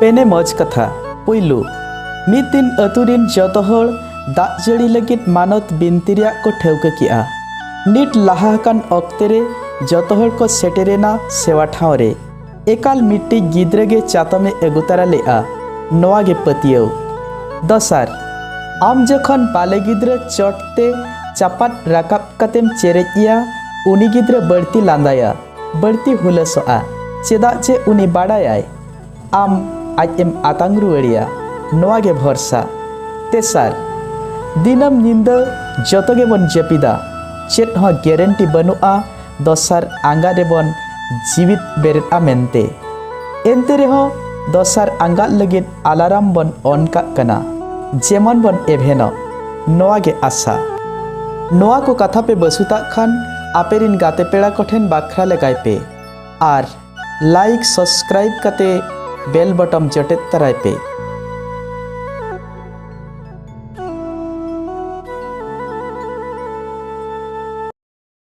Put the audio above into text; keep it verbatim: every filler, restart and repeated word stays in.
ᱯᱮᱱᱮ ᱢᱚᱡᱽ ᱠᱟᱛᱷᱟ᱾ ᱯᱩᱭᱞᱩ, ᱢᱤᱫ ᱫᱤᱱ ᱟᱹᱛᱩ ᱨᱤᱱ ᱡᱚᱛᱚ ᱦᱚᱲ ᱫᱟᱜ ᱡᱟᱹᱲᱤ ᱞᱟᱹᱜᱤᱫ ᱢᱟᱱᱚᱛ ᱵᱤᱱᱛᱤ ᱨᱮᱭᱟᱜ ᱠᱚ ᱴᱷᱟᱹᱣᱠᱟᱹ ᱠᱮᱜᱼᱟ᱾ ᱱᱤᱴ ᱞᱟᱦᱟ ᱟᱠᱟᱱ ᱚᱠᱛᱮ ᱨᱮ ᱡᱚᱛᱚ ᱦᱚᱲ ᱠᱚ ᱥᱮᱴᱮᱨᱮᱱᱟ ᱥᱮᱣᱟ ᱴᱷᱟᱶ ᱨᱮ᱾ ᱮᱠᱟᱞ ᱢᱤᱫᱴᱤᱡ ᱜᱤᱫᱽᱨᱟᱹ ᱜᱮ ᱪᱟᱛᱚᱢᱮ ᱟᱹᱜᱩ ᱛᱟᱨᱟ ᱞᱮᱫᱼᱟ, ᱱᱚᱣᱟ ᱜᱮ ᱯᱟᱹᱛᱭᱟᱹᱣ᱾ ᱫᱚᱥᱟᱨ, ᱟᱢ ᱡᱚᱠᱷᱚᱱ ᱵᱟᱞᱮ ᱜᱤᱫᱽᱨᱟᱹ ᱪᱚᱴ ᱛᱮ ᱪᱟᱯᱟᱫ ᱨᱟᱠᱟᱵ ᱠᱟᱛᱮᱢ ᱪᱮᱨᱮᱡ ᱮᱭᱟ, ᱩᱱᱤ ᱜᱤᱫᱽᱨᱟᱹ ᱵᱟᱹᱲᱛᱤ ᱞᱟᱸᱫᱟᱭᱟ, ᱵᱟᱹᱲᱛᱤ ᱦᱩᱞᱟᱹᱥᱚᱜᱼᱟ, ᱪᱮᱫᱟᱜ ᱪᱮ ᱩᱱᱤ ᱵᱟᱲᱟᱭᱟᱭ ᱟᱢ ᱟᱡ ᱮᱢ ᱟᱛᱟᱝ ᱨᱩᱣᱟᱹᱲᱮᱭᱟ, ᱱᱚᱣᱟ ᱜᱮ ᱵᱷᱚᱨᱥᱟ᱾ ᱛᱮᱥᱟᱨ, ᱫᱤᱱᱟᱹᱢ ᱧᱤᱫᱟᱹ ᱡᱚᱛᱚ ᱜᱮᱵᱚᱱ ᱡᱟᱹᱯᱤᱫᱟ, ᱪᱮᱫ ᱦᱚᱸ ᱜᱮᱨᱮᱱᱴᱤ ᱵᱟᱹᱱᱩᱜᱼᱟ ᱫᱚᱥᱟᱨ ᱟᱸᱜᱟ ᱨᱮᱵᱚᱱ ᱡᱤᱣᱤᱫ ᱵᱮᱨᱮᱫᱼᱟ ᱢᱮᱱᱛᱮ᱾ ᱮᱱᱛᱮ ᱨᱮᱦᱚᱸ ᱫᱚᱥᱟᱨ ᱟᱸᱜᱟᱜ ᱞᱟᱹᱜᱤᱫ ᱟᱞᱟᱨᱟᱢ ᱵᱚᱱ ᱚᱱ ᱠᱟᱜ ᱠᱟᱱᱟ, ᱡᱮᱢᱚᱱ ᱵᱚᱱ ᱮᱵᱷᱮᱱᱚᱜ, ᱱᱚᱣᱟ ᱜᱮ ᱟᱥᱟ᱾ ᱱᱚᱣᱟ ᱠᱚ ᱠᱟᱛᱷᱟ ᱯᱮ ᱵᱟᱹᱥᱩᱛᱟᱜ ᱠᱷᱟᱱ ᱟᱯᱮ ᱨᱤᱱ ᱜᱟᱛᱮ ᱯᱮᱲᱟ ᱠᱚᱴᱷᱮᱱ ᱵᱟᱠᱷᱨᱟ ᱞᱮᱜᱟᱭ ᱯᱮ ᱟᱨ ᱞᱟᱭᱤᱠ, ᱥᱟᱵᱥᱠᱨᱟᱭᱤᱵ ᱠᱟᱛᱮ ᱵᱮᱞ ᱵᱚᱴᱚᱢ ᱡᱚᱴᱮᱫ ᱛᱟᱨᱟᱭ ᱯᱮ᱾